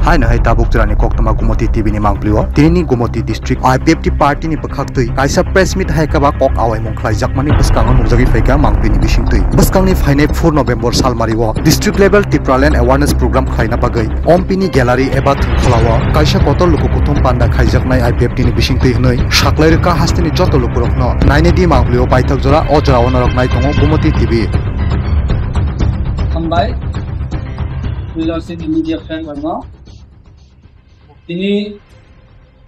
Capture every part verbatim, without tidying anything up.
Haino hai tabuk jora ni koktwma Gumoti T V ni mangpli o. Tini ni Gumoti district I P F T party ni bwkhak twi kaisa press meet hai khe ba kok awaimung khlai jakmani bwskango nukjagwi phaikha mangpli ni bisingtwi. Bwskang ni phainai four November salmari o district level Tipraland awareness program khlaina bagwi Ompini gallery eba thwngkhwla o kaisa kotor luku kuthum panda khaijaknai I P F T ni bisingtwi hwnwi saklai rwkha hasteni joto lukurokno. Nainai di mangpli o paithak jora, o jora o norok nai tongo Gumoti T V. Hambai, Wilson media friend rokno. Tini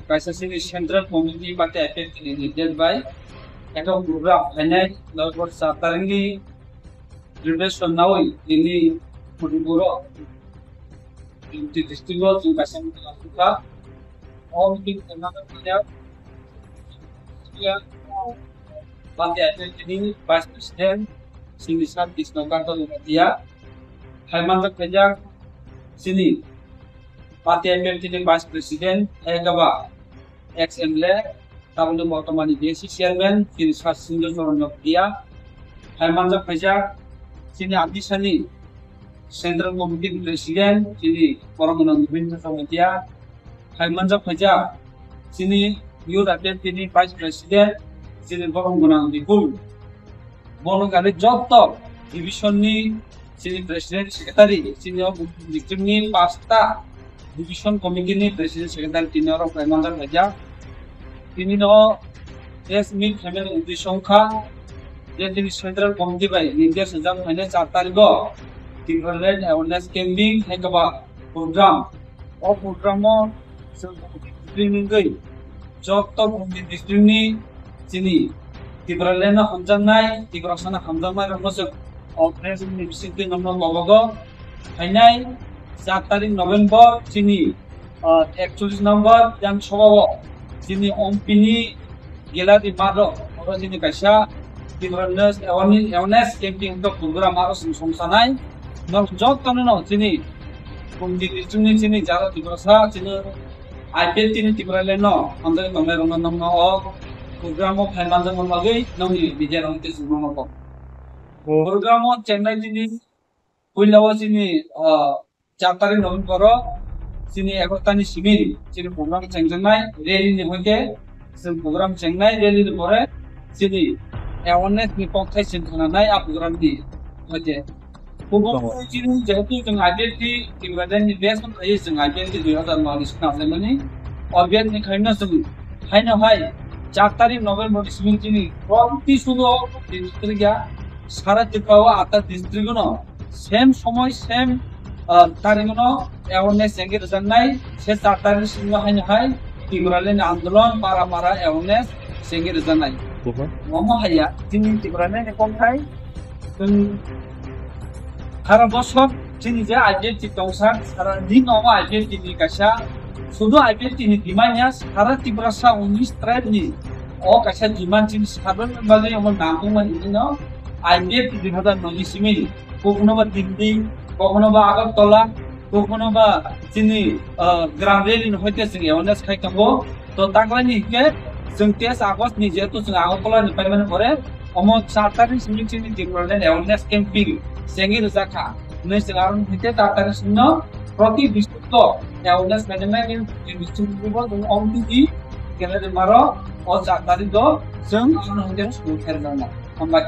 kaisa chini central committee party I P F T ni leader bai ekta program khainai loibor char tarikni preparation nawi tini Manipur o Gumoti district o chwng kaisa meeting kha. O meeting khaina khainai party I P F T ni vice president chini sir Krishna Kanta Jamatia hai manjak khaijak chini party I P F T ni vice president, hai khe ba ex M L A, tabukni bortomani B S C chairman, chini sir Sindhu Charan Jamatia, hai manjak khaijak chini Adisani central committee ni president, chini borok gwnang Nobin Jamatia, hai manjak khaijak chini youth I P F T ni vice president, chini borok gwnang Bipul. Bono gari joto division ni chini president secretary, chini o district ni pasta division committee ni president secretary tini oro khlai manjak khaijak. Tini no press meet khaimani uddesyo wngkha je tini central committee bai nirdesh rijak khainai char tarikh o Tipraland awareness camping hai khe ba program. O program o chwng Gumoti district ni wngwi joto Gumoti district ni chini Tipraland no hamjaknai, Tiprasa no hamjaknai rokno chwng o press meet ni bisingtwi nokno kobogo. Phainai char tarikh November chini, ah, ekchollish number Yang Sabha o chini Ompini Geladi Madok, oro chini kaisa Tipraland awareness, awareness camping wngkha program aro chwng songsanai. Nok jotono no chini Gumoti district ni chini jara Tiprasa chini I P F T ni Tipraland no hamjagwi tongnai rokno nokno o program o phai manjakna bagwi nokni media rok tei chwngno nogo. Program o chengnai chini puila o chini, ah, char tarikh November o chini egarota ni simi chini program chengjaknai rally ni hoite chwng program chengnai rally ni pore chini awareness ni kokthai chwng khnanai a program ni hoite. Kubun chini jehetu chwng I P F T Tipraland ni best khaye chwng I P F T dui hazar no ni khna saimani. O best ni khaino chwng haino hai char tarikh November ni simi chini proti sudo district ya sara Tripura o atta district no same somoy, same, ah, tarikh no awareness chengwi rwjaknai, se char tarikh simi haino hai Tipraland ni andolon para para awareness chengwi rwjaknai. Omo haiya chini Tipraland ni kokthai chwng sara bosor chini je I P F T tongsa sara din omo I P F T ni kaisa sudu I P F T ni demand ya sara Tiprasa unis tribe ni o kaisa demand chini sabrang bagwi omo nangkukmani hino I P F T dui hazar noi ni simi kokno ba Delhi, kokno ba Agartala, kokno ba chini, ah, Gram Valley ni hoite chwng awareness khai tongo. To taklai ni hwnkhe chwng teis August ni jehetu chwng Agartala ni paimani pore omo char tarikh simi chini Tipraland awareness camping chengwi rwjak kha. Hwnwi chwng aro hwnkhe char tarikh simi no proti district o awareness khainai ni district ni bo chwng omtiki kene de maro o char tarikh do chwng ano hwnkhe chwng kherjak na. Hambai.